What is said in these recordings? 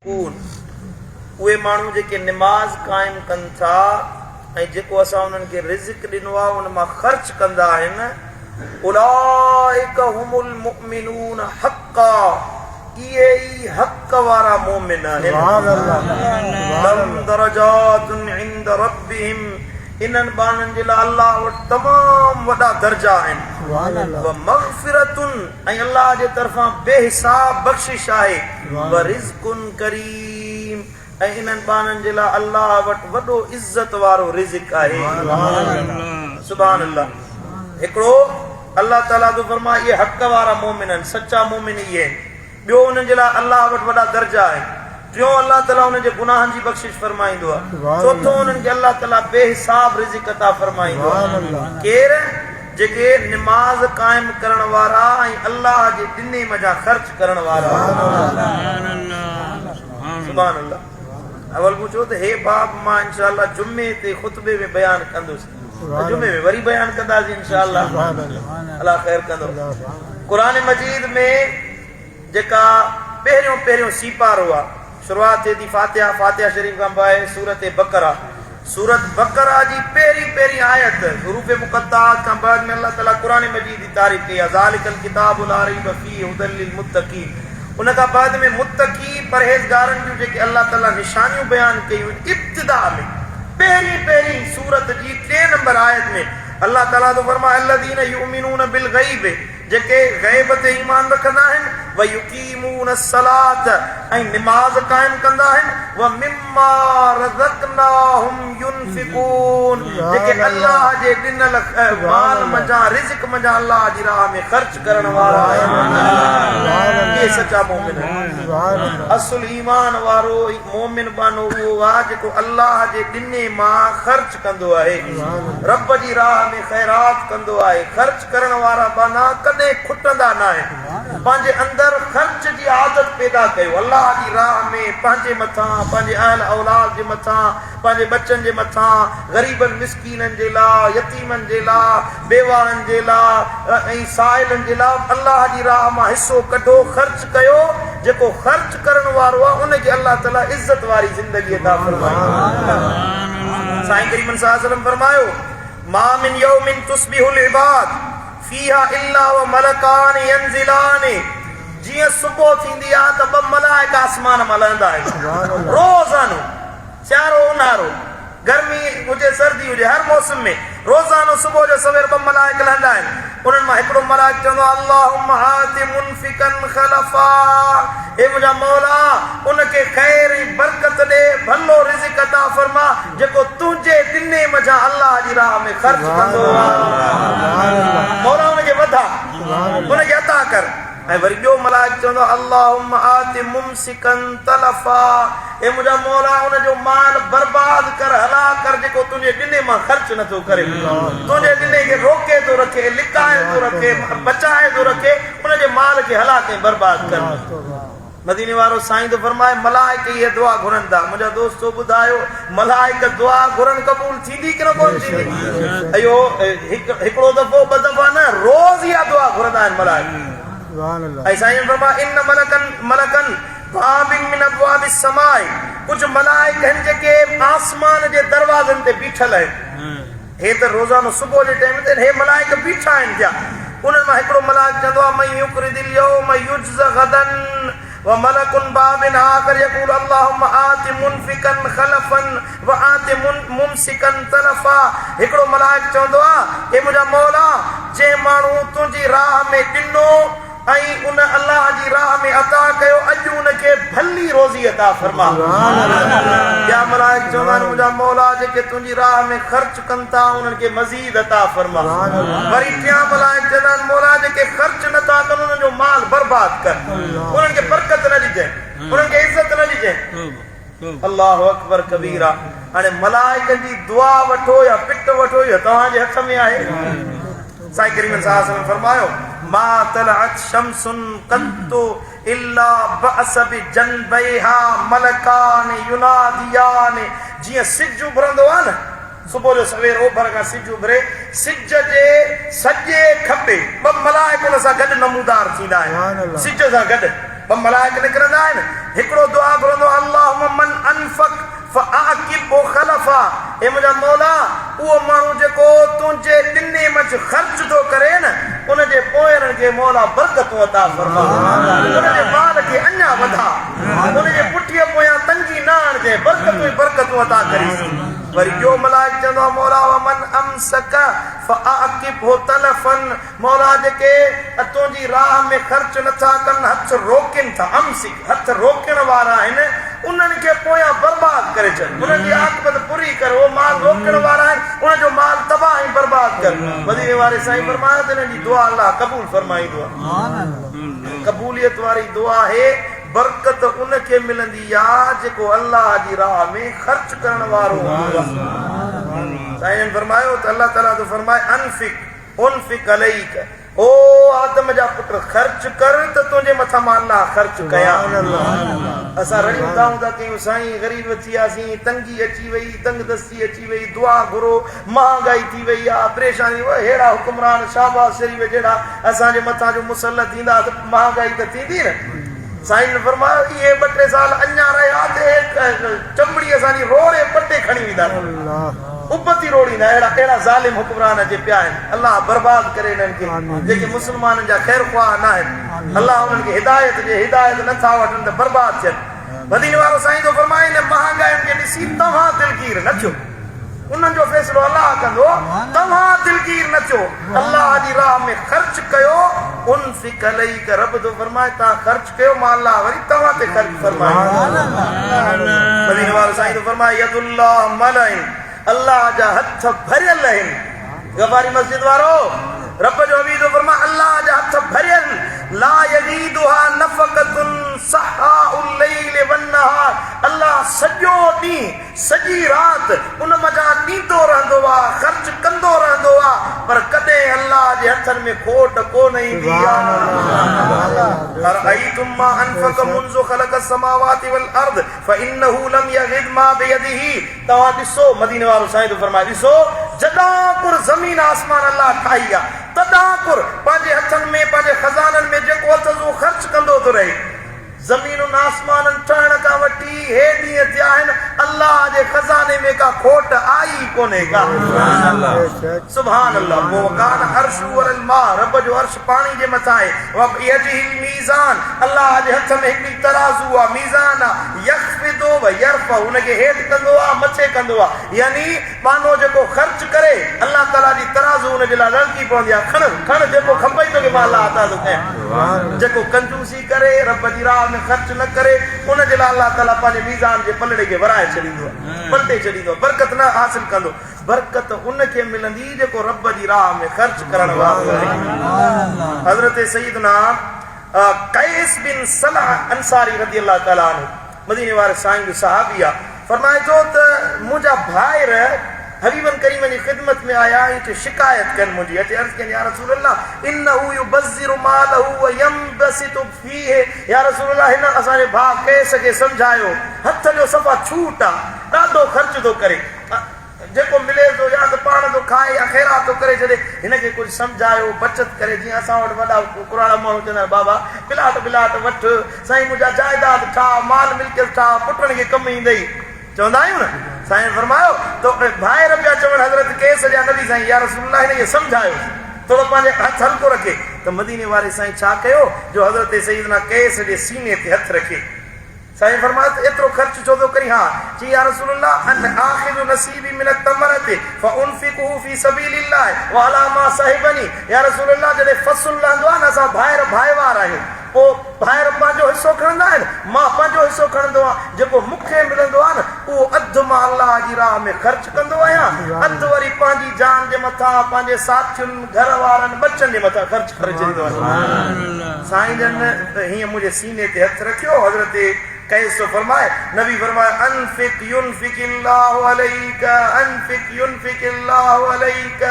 اهي ماڻهو جيڪي نماز قائم ڪن ٿا ۽ جيڪو اسان انهن کي رزق ڏنو آهي ان مان خرچ ڪندا آهن، اولئک هم المؤمنون حقا اهي ئي حق وارا مؤمن آهن. لهم درجات عند ربهم انهن ٻانهن جي لاء الله وٽ تمام وڏا درجا آهن. ومغفرة ۽ الله جي طرفان بي حساب بخشش آهي. ورزق ڪريم ۽ انهن ٻانهن جي لاء الله وٽ وڏو عزت وارو رزق آهي. سبحان الله هڪڙو الله تعالي ٿو فرمائي اهي حق وارا مؤمن آهن سچا مؤمن اهي آهن ٻيو انهن جي لاء الله وٽ وڏا درجا آهن ٽيون الله تعالي انهن جي گناهن جي بخشش فرمائيندو آهي چوٿون انهن کي الله تعالي بي حساب رزق عطا فرمائيندو آهي ڪير جيڪي نماز قائم ڪرڻ وارا ۽ الله جي ڏني منجهان خرچ ڪرڻ وارا. سبحان الله اول مون چيو ته هي باب مان انشاء الله جمعي تي خطبي ۾ بيان ڪندس ته جمعي ۾ وري بيان ڪنداسين انشاء الله الله خير ڪندو. قرآن مجيد ۾ جيڪا پهريون پهريون سيپارو آ شروعات ٿئي ٿي فاتحه فاتحه شريف کان پوء سورت بقره سورت بقره جي پهرين پهرين آيت حروف مقطعات کان بعد ۾ الله تعالي قرآن مجيد جي تعريف ڪئي آ ذالڪ الڪتاب لا ريب فيه هدي للمتقين ان کان بعد ۾ متقي پرهيزگارن جون جيڪي الله تعالي نشانيون بيان ڪيون آهن ابتدا ۾ پهرين پهرين سورت جي ٽئين نمبر آيت ۾ الله تعالي ٿو فرمائي الذين يؤمنون بالغيب جيڪي غيب تي ايمان رکندا آهن، ويقيمون الصلوة ۽ نماز قائم ڪندا آهن، ومما رزقناهم ينفقون جيڪي الله جي ڏنل مال منجهان رزق منجهان الله جي راهه ۾ خرچ ڪرڻ وارا آهن. اهي سچا مؤمن آهن. اصل ايمان وارو مؤمن ٻانهو اهو آهي جيڪو الله جي ڏني مان خرچ ڪندو آهي، رب جي راهه ۾ خيرات ڪندو آهي، خرچ ڪرڻ وارا ٻانها ڪڏهن کٽندا ناهن. پنهنجي اندر خرچ جي عادت پيدا ڪيو. الله جي راهه ۾ پنهنجي مٿان، پنهنجي اهل اولاد جي مٿان، پنهنجي ٻچن جي مٿان، غريبن مسڪينن جي لاء، يتيمن جي لاء، بيواهن جي لاء ۽ سائلن جي لاء الله جي راهه مان حصو ڪڍو، خرچ ڪيو. جيڪو خرچ ڪرڻ وارو آهي ان کي الله تعالي عزت واري زندگي عطا فرمائيندو. سائين ڪريم صلي الله عليه وسلم فرمايو. ما من يوم تصبح العباد فيها الا وملڪان ينزلان جيئن صبح ٿيندي آهي ته ٻه ملائڪ آسمان مان لهندا آهن روزانو سيارو اونهارو گرمي هجي سردي هجي هر موسم ۾ روزانو صبح جو سوير ٻه ملائڪ لهندا آهن انهن مان هڪڙو ملائڪ چوندو آهي اللهم آت منفقا خلفا اي منهنجا مولا ان کي خير ۽ برڪت ڏي ڀلو رزق عطا فرما جيڪو تنهنجي ڏني منجهان الله جي راهه ۾ خرچ ڪندو آهي، مولا ان کي وڌاء، ان کي عطا ڪر. ۽ وري ٻيو ملائڪ چوندو آهي، اللهم آت ممسڪا تلفا، اي منهنجا مولا ان جو مال برباد ڪر، هلاڪ ڪر جيڪو تنهنجي ڏني مان خرچ نه ٿو ڪري، تنهنجي ڏني کي روڪي ٿو رکي، لڪائي ٿو رکي، بچائي ٿو رکي، ان جي مال کي هلاڪ ۽ برباد ڪر. مديني وارو سائين ٿو فرمائي، ملائڪ اهي دعا گهرن ٿا. منهنجا دوستو ٻڌايو ملائڪ دعا گهرن قبول ٿيندي ڪي نه ڪونه ٿيندي؟ اهو هڪڙو دفعو ٻه دفعا نه روز اها دعا گهرندا آهن ملائڪ. ۽ سائين فرمايو ان ملڪن ملڪن باب من ابواب السماء ڪجهه ملائڪ آهن جيڪي آسمان جي دروازن تي بيٺل آهن. هي ته روزانو صبح جي ٽائيم تي هي ملائڪ بيٺا آهن پيا. انهن مان هڪڙو ملائڪ چوندو آهي، من يقرض اليوم يجز غدا وملڪ باب آخر يقول اللهم آت منفقا خلفا وآت ممسڪا تلفا هڪڙو ملائڪ چوندو آهي، اي منهنجا مولا! جنهن ماڻهو تنهنجي راهه ۾ ڏنو، ۽ ان الله جي راهه ۾ عطا ڪيو اڄ ان کي ڀلي روزي عطا فرما. ٻيا ملائڪ چوندا آهن منهنجا مولا جيڪي تنهنجي راهه ۾ خرچ ڪن ٿا انهن کي مزيد عطا فرما. وري ٽيان ملائڪ چوندا آهن مولا جيڪي خرچ نه ٿا ڪن انهن جو مال برباد ڪر انهن کي برڪت نه ڏجانء انهن کي عزت نه ڏجانء. الله اڪبر ڪبيرا هاڻي ملائڪن جي دعا وٺو يا پٽ وٺو اهو توهان جي هٿ ۾ آهي. سائين ڪريم صلي الله عليه وسلم فرمايو، ما طلعت شمس قط الا بعث بجنبيها ملڪان يناديان جيئن سج اڀرندو آهي نه صبح جو سوير اوڀر کان سج اڀري سج جي سڄي کٻي ٻه ملائڪ ان سان گڏ نمودار ٿيندا آهن سج سان گڏ ٻه ملائڪ نڪرندا آهن هڪڙو دعا گهرندو آهي. تلفا، اي منهنجا مولا! اهو ماڻهو جيڪو تنهنجي ڏني منجهه خرچ ٿو ڪري نه، ان جي پوئرن کي مولا برڪتون عطا فرما، ان جي مال کي اڃا وڌاء، ان جي پٺيء پويان تنگي نه آڻجانء، برڪتون ئي برڪتون عطا ڪريس. وري ٻيو ملائڪ چوندو آهي، مولا ومن امسڪ فاعقبه تلفا، مولا جيڪي تنهنجي راهه ۾ خرچ نه ٿا ڪن، هٿ روڪين ٿا، امسڪ، هٿ روڪڻ وارا آهن، انهن کي پويان برباد ڪري ڇڏ، انهن جي عاقبت بري ڪر، اهي مال روڪڻ وارا آهن، انهن جو مال تباهه ۽ برباد ڪر. مديني واري سائين فرمايو ته انهن جي دعا الله قبول فرمائيندو آهي. قبوليت واري دعا آهي، برڪت ان کي ملندي آهي جيڪو الله جي راهه ۾ خرچ ڪرڻ وارو هوندو آهي. سائين جن فرمايو ته الله تعاليٰ ٿو فرمائي انفق انفق عليک، او آدم جا پٽ خرچ ڪر ته تنهنجي مٿان مان الله خرچ ڪيان. اسان رڙيون دانهون ٿا ڪيون سائين غريب ٿي وياسين، تنگي اچي وئي، تنگ دستي اچي وئي، دعا گهرو، مهانگائي ٿي وئي آ، پريشاني، او ههڙا حڪمران شهباز شريف جهڙا اسان جي مٿان جو مسلط ٿيندا ته مهانگائي ته ٿيندي نه. سائين فرمايو اهي ٻه ٽي سال اڃا رهيا ته چمڙي اسان جي روڙي پٽي کڻي ويندا. ابتي روڙيندا اهڙا اهڙا ظالم حڪمران اچي پيا آهن الله برباد ڪري انهن کي جيڪي مسلمانن جا خير خواهه ناهن الله انهن کي هدايت ڏي هدايت نه ٿا وٺن ته برباد ٿين مديني وارو سائين ٿو فرمائي ان مهانگاين کي ڏسي توهان دلگير نه ٿيو انهن جو فيصلو الله ڪندو توهان دلگير نه ٿيو الله جي راهه ۾ خرچ ڪيو انفق عليک رب ٿو فرمائي توهان خرچ ڪيو مان الله وري توهان تي خرچ فرمائيندو. مديني وارو سائين ٿو فرمائي يد الله ملئ الله جا هٿ ڀريل آهن. غفاري مسجد وارو رب جو حبيب ٿو فرمائي الله جا هٿ ڀريل لا يغيدها نفقة سحاء الليل والنهار الله سڄو ڏينهن سڄي رات ان منجهان ڏيندو رهندو آ، خرچ ڪندو رهندو آ، پر ڪڏهن الله جي هٿن ۾ کوٽ ڪونه ايندي آ. ارأيتم ما انفق منذ خلق السماوات والارض فانه لم يغض ما بيده توهان ڏسو، مديني وارو سائين ٿو فرمائي، ڏسو جڏهن ڪر زمين آسمان الله ٺاهي آ، تڏهن ڪر پنهنجي هٿن ۾ پنهنجي خزانن ۾ جيڪو اٿس اهو خرچ ڪندو ٿو رهي. زمينن آسمانن ٺهڻ کان وٺي هي ڏينهن ٿيا آهن، الله جي خزاني ۾ ڪا کوٽ آئي ئي ڪونهي ڪا. سبحان الله پوء وڪان عرشه علي الماء رب جو عرش پاڻي جي مٿان آهي، وبيده الميزان الله جي هٿ ۾ هڪڙي ترازو آهي، ميزان آهي، يخفض ويرفع ان کي هيٺ ڪندو آهي مٿي ڪندو آهي، يعني ٻانهو جيڪو خرچ ڪري الله تعاليٰ جي ترازو ان جي لاء رڙڪي پوندي آهي، کڻ کڻ جيڪو کپئي توکي مان الله عطا ٿو ڪيان، جيڪو ڪنجوسي. ڪري رب جي راهه ۾ خرچ نه ڪري ان جي لاء الله تعاليٰ پنهنجي ميزان جي پلڙي کي ورائي ڇڏيندو آهي، پلٽي ڇڏيندو آهي، برڪت نه حاصل ڪندو. برڪت ان کي ملندي جيڪو رب جي راهه ۾ خرچ ڪرڻ وارو آهي. حضرت سيدنا قيس بن سلع انصاري رضي الله تعاليٰ عنه مديني واري سائين جو صحابي آ، فرمائي ٿو ته منهنجا ڀائر حبيبن ڪريمن جي خدمت ۾ آيا ۽ اچي شڪايت ڪن منهنجي، اچي عرض ڪين يا رسول الله انه يبذر ماله وينبسط فيه يا رسول الله هن اسان جي ڀاء قيس کي سمجهايو هٿ جو صفا ڇوٽ آ ڏاڍو خرچ ٿو ڪري جيڪو ملي ٿو يا ته پاڻ ٿو کائي يا خيرات ٿو ڪري ڇڏي، هن کي ڪجهه سمجهايو، بچت ڪري، جيئن اسان وٽ وڏا ڪراڙا ماڻهو چوندا آهن بابا پلاٽ بلاٽ وٺ، سائين منهنجا جائداد ٺاهه، مال ملڪيت ٺاهه، پٽن کي ڪم ايندئي، چوندا آهيون نه؟ سائين فرمايو ته ڀائر پيا چون حضرت قيس جا نبي سائين يا رسول الله هن کي سمجهايو ٿورو پنهنجي هٿ هلڪو رکي ته مديني واري سائين ڇا ڪيو جو حضرت سيدنا قيس جي سيني تي هٿ رکي سائين فرمايو ته ايترو خرچ ڇو ٿو ڪرين؟ ها، چيائين يا رسول الله ان آخذ نصيبي من التمرة فانفقه في سبيل الله وعلي ما صحبني يا رسول الله جڏهن فصل لهندو آهي نه اسان ڀائر ڀائيوار آهيون پوء ڀائر پنهنجو حصو کڻندا آهن مان پنهنجو حصو کڻندو آهيان جيڪو مون کي ملندو آهي نه اهو اڌ مان الله جي راهه ۾ خرچ ڪندو آهيان اڌ وري پنهنجي جان جي مٿان پنهنجي ساٿين گهر وارن ٻچن جي مٿان خرچ ڪري ڇڏيندو آهيان سائين جن هيئن منهنجي سيني تي هٿ رکيو، حضرت قيس ٿو فرمائي، نبي فرمايو، انفق ينفق الله عليک، انفق ينفق الله عليک،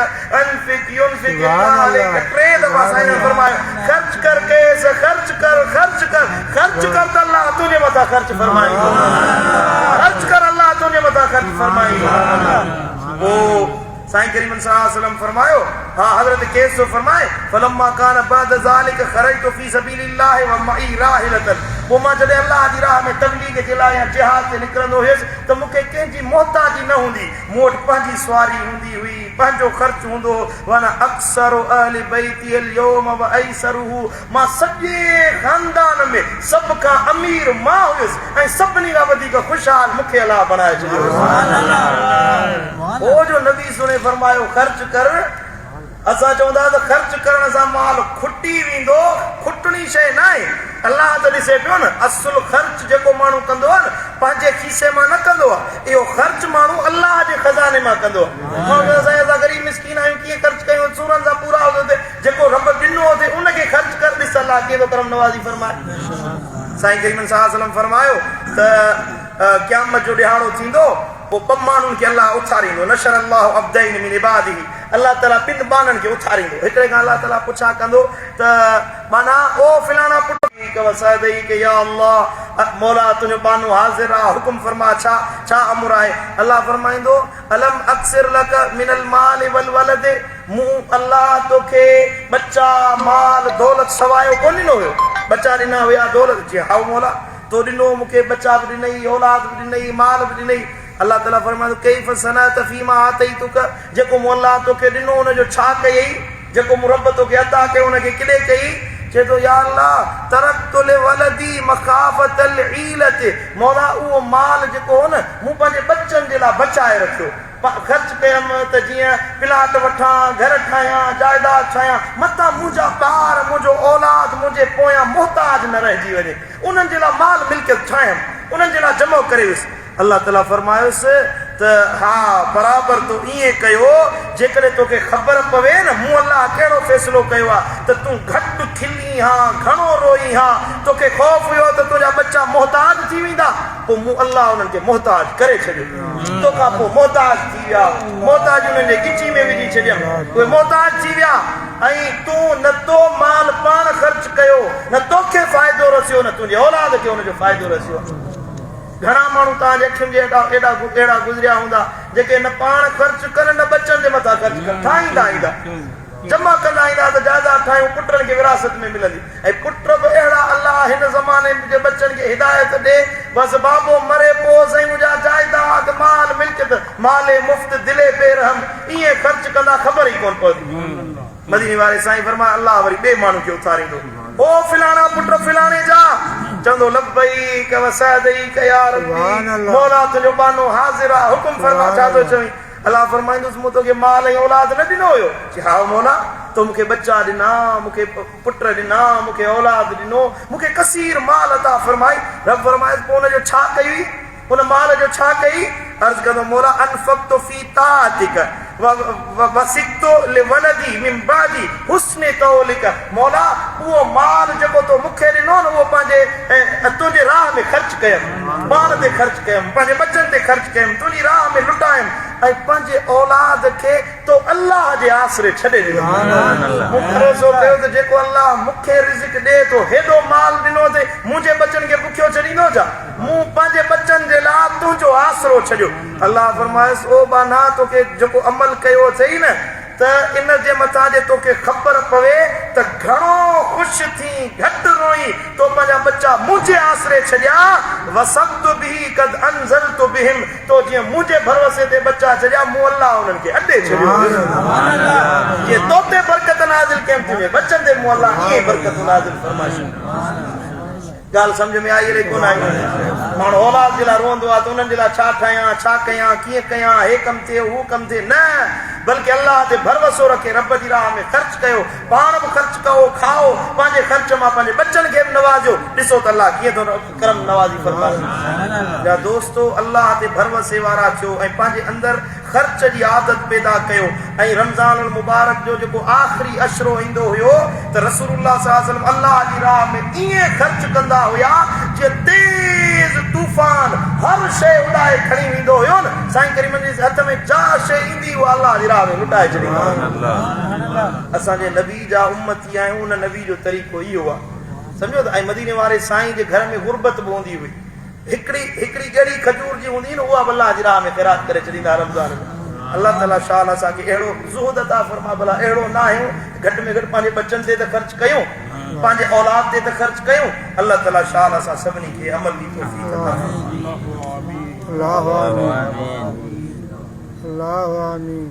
انفق ينفق الله عليک، ٽي دفعا سائين جن فرمايو، خرچ ڪر قيس، خرچ ڪر، خرچ ڪر، خرچ ڪر ته الله تنهنجي مٿان خرچ فرمائيندو، خرچ ڪر الله تنهنجي مٿان خرچ فرمائيندو. پوء. سائين ڪريم صلي الله عليه وسلم فرمايو، ها حضرت قيس ٿو فرمائي، فلما ڪان بعد ذلک خرجت في سبيل الله ومعي راحلة پوء مان جڏهن الله جي راهه ۾ تبليغ جي لاء يا جهاد تي نڪرندو هيس ته مون کي ڪنهن جي محتاجي نه هوندي، مون وٽ پنهنجي سواري هوندي هئي، پنهنجو خرچ هوندو هو، وانا اڪثر اهل بيتي اليوم وايسره مان سڄي خاندان ۾ سڀ کان امير مان هيس ۽ سڀني کان وڌيڪ خوشحال مون کي الله بڻائي ڇڏيو هيس. هو جو نبي سهڻي فرمايو خرچ ڪر، اسان چوندا ته خرچ ڪرڻ سان مال کٽي ويندو، کٽڻي شيء ناهي، الله ته ڏسي پيو نه، اصل خرچ جيڪو ماڻهو ڪندو آهي نه پنهنجي کيسي مان نه ڪندو آهي، اهو خرچ ماڻهو الله جي خزاني مان ڪندو آهي. ماڻهو چوندا سائين اسان غريب مسڪين آهيون ڪيئن خرچ ڪيون، سورن سان پورا هجون ته جيڪو رب ڏنو اٿئي ان کي خرچ ڪر ڏس الله ڪيئن ٿو ڪرم نوازي فرمائي. سائين ڪريم صلي الله عليه وسلم فرمايو ته قيامت جو ڏهاڙو ٿيندو پوء ٻه ماڻهن کي الله اٿاريندو نشر الله عبدين من عباده الله تعالي ٻن ٻانهن کي اٿاريندو هڪڙي کان الله تعالي پڇا ڪندو ته ٻانها او فلاڻا پٽ وسعديک يا الله مولا تنهنجو ٻانهو حاضر آ حڪم فرما ڇا ڇا امر آهي الله فرمائيندو الم اڪثر لک من المال والولد مون، الله، توکي ٻچا، مال، دولت سوايو ڪونه ڏنو هيو، ٻچا ڏنا هيا، دولت، چي، هائو مولا! تو ڏنو، مون کي ٻچا به ڏنئي، اولاد به ڏنئي، مال به ڏنئي. الله تعاليٰ فرمائي ٿو، ڪيف صنعت فيما آتيتک، جيڪو مون، الله، توکي ڏنو ان جو ڇا ڪيئي؟ جيڪو مون رب توکي عطا ڪيو ان کي ڪيڏي ڪيئي؟ چئي ٿو، يا الله! ترڪت لولدي مخافة العيلة، مولا! اهو مال جيڪو هو نه، مون پنهنجي ٻچن جي لاء بچائي رکيو. خرچ ڪيم ته جيئن پلاٽ وٺان، گهر ٺاهيان، جائداد ٺاهيان، متان منهنجا ٻار، منهنجو اولاد منهنجي پويان محتاج نه رهجي وڃي. انهن جي لاء مال ملڪيت ٺاهيم، انهن جي لاء جمع ڪري ويس. الله تعاليٰ فرمايس ته ها برابر تو ائين ڪيو، جيڪڏهن توکي خبر پوي نه مون الله ڪهڙو فيصلو ڪيو آهي ته تون گهٽ کلين ها، گهڻو روئين ها، توکي خوف هيو ته تنهنجا ٻچا محتاج ٿي ويندا، پوء مون الله انهن کي محتاج ڪري ڇڏيو. توکان پوء محتاج ٿي ويا، محتاج انهن جي ڳچي ۾ وجهي ڇڏيم، اهي محتاج ٿي ويا ۽ تون نه تو مال پاڻ خرچ ڪيو، نه توکي فائدو رسيو، نه تنهنجي اولاد کي ان جو فائدو رسيو. گهڻا ماڻهو توهان جي اکين جي هيٺان ايڏا اهڙا گذريا هوندا، جيڪي نه پاڻ خرچ ڪن نه ٻچن جي مٿان خرچ ڪن، ٺاهيندا ايندا، جمع ڪندا ايندا ته جائداد ٺاهيون پٽن کي وراثت ۾ ملندي. ۽ پٽ به اهڙا الله هن زماني جي ٻچن کي هدايت ڏي بس بابو مري پوء سائين منهنجا جائداد مال ملڪيت مال مفت دل بي رحم ائين خرچ ڪندا خبر ئي ڪونه پوندي مديني واري سائين فرمايو الله وري ٻئي ماڻهو کي اٿاريندو او فلاڻا پٽ فلاڻي جا چوندو لبيڪ وسعديڪ يا ربي مولا تنهنجو ٻانهو حاضر آ حڪم فرما ڇا ٿو چوين الله فرمائيندس، مون توکي مال ۽ اولاد نه ڏنو هيو؟ چي، هائو مولا! تو مون کي ٻچا ڏنا، مون کي پٽ ڏنا، مون کي اولاد ڏنو، مون کي ڪثير مال عطا فرمائي. رب فرمائيس، پوء ان جو ڇا ڪيوئي؟ ان مال جو ڇا ڪيئي؟ عرض ڪندو، مولا! انفقت في طاعتک وسقت لولدي من بعدي حسن قولک، مولا! اهو مال جيڪو تو مون کي ڏنو نه اهو پنهنجي تنهنجي راهه ۾ خرچ ڪيم، پاڻ تي خرچ ڪيم، پنهنجي ٻچن تي خرچ ڪيم، تنهنجي راهه ۾ لٽايم ۽ پنهنجي اولاد کي تو الله جي آسري ڇڏي ڏنو. مون ڀروسو ڪيو ته جيڪو الله مون کي رزق ڏئي ٿو، هيڏو مال ڏنو اٿئي، منهنجي ٻچن کي بکيو ڇڏيندو ڇا؟ مون پنهنجي ٻچن جي لاء تنهنجو آسرو ڇڏيو. الله فرمايس، او ٻانها! توکي جيڪو عمل ڪيو اٿئي نه، ته ان جي مٿان جي توکي خبر پوي ته گهڻو خوش ٿين، گهٽ روئين، تو پنهنجا ٻچا منهنجي آسري ڇڏيا، وثقت به قد انزلت بهم، تو جيئن منهنجي ڀروسي تي ٻچا ڇڏيا، مون الله انهن کي اڏي ڇڏيو. جيئن تو تي برڪت نازل ڪيم، تنهنجي ٻچن تي مون الله ائين ئي برڪتون نازل فرمايون. ڳالهه سمجهه ۾ آئي الائي ڪونه آئي. ماڻهو اولاد جي لاء روئندو آهي ته انهن جي لاء ڇا ٺاهيان، ڇا ڪيان، ڪيئن ڪيان، هي ڪم ٿئي، هو ڪم ٿئي. نه، بلڪه الله تي ڀروسو رکي رب جي راهه ۾ خرچ ڪيو، پاڻ به خرچ ڪئو، کائو، پنهنجي خرچ مان پنهنجي ٻچن کي به نوازيو، ڏسو ته الله ڪيئن ٿو ڪرم نوازي فرمائي. يا دوستو! الله تي ڀروسي وارا ٿيو ۽ پنهنجي اندر خرچ جي عادت پيدا ڪيو ۽ رمضان المبارڪ جو جيڪو آخري عشرو ايندو هيو ته رسول الله صلي الله عليه وسلم الله جي راهه ۾ ائين خرچ ڪندا هيا جيئن تيز طوفان هر شيء اڏائي کڻي ويندو هيو نه سائين ڪريمن جي هٿ ۾ جا شيء ايندي اها الله جي راهه ۾ لٽائي ڇڏيندا هيا. اسان جنهن نبي جا امتي آهيون ان نبي جو طريقو اهو آهي سمجهو ته ۽ مديني واري سائين جي گهر ۾ غربت به هوندي هئي. هڪڙي هڪڙي ڳڙي کجور جي هوندي هئي نه اها به الله جي راهه ۾ خيرات ڪري ڇڏيندا هئا رمضان ۾. الله تعالي شال اسان کي اهڙو زهد عطا فرما ڀلا اهڙو نه آهيون گهٽ ۾ گهٽ پنهنجي ٻچن تي ته خرچ ڪيون پنهنجي اولاد تي ته خرچ ڪيون الله تعالي شال اسان سڀني کي عمل جي توفيق عطا فرمائي. الله آمين الله آمين.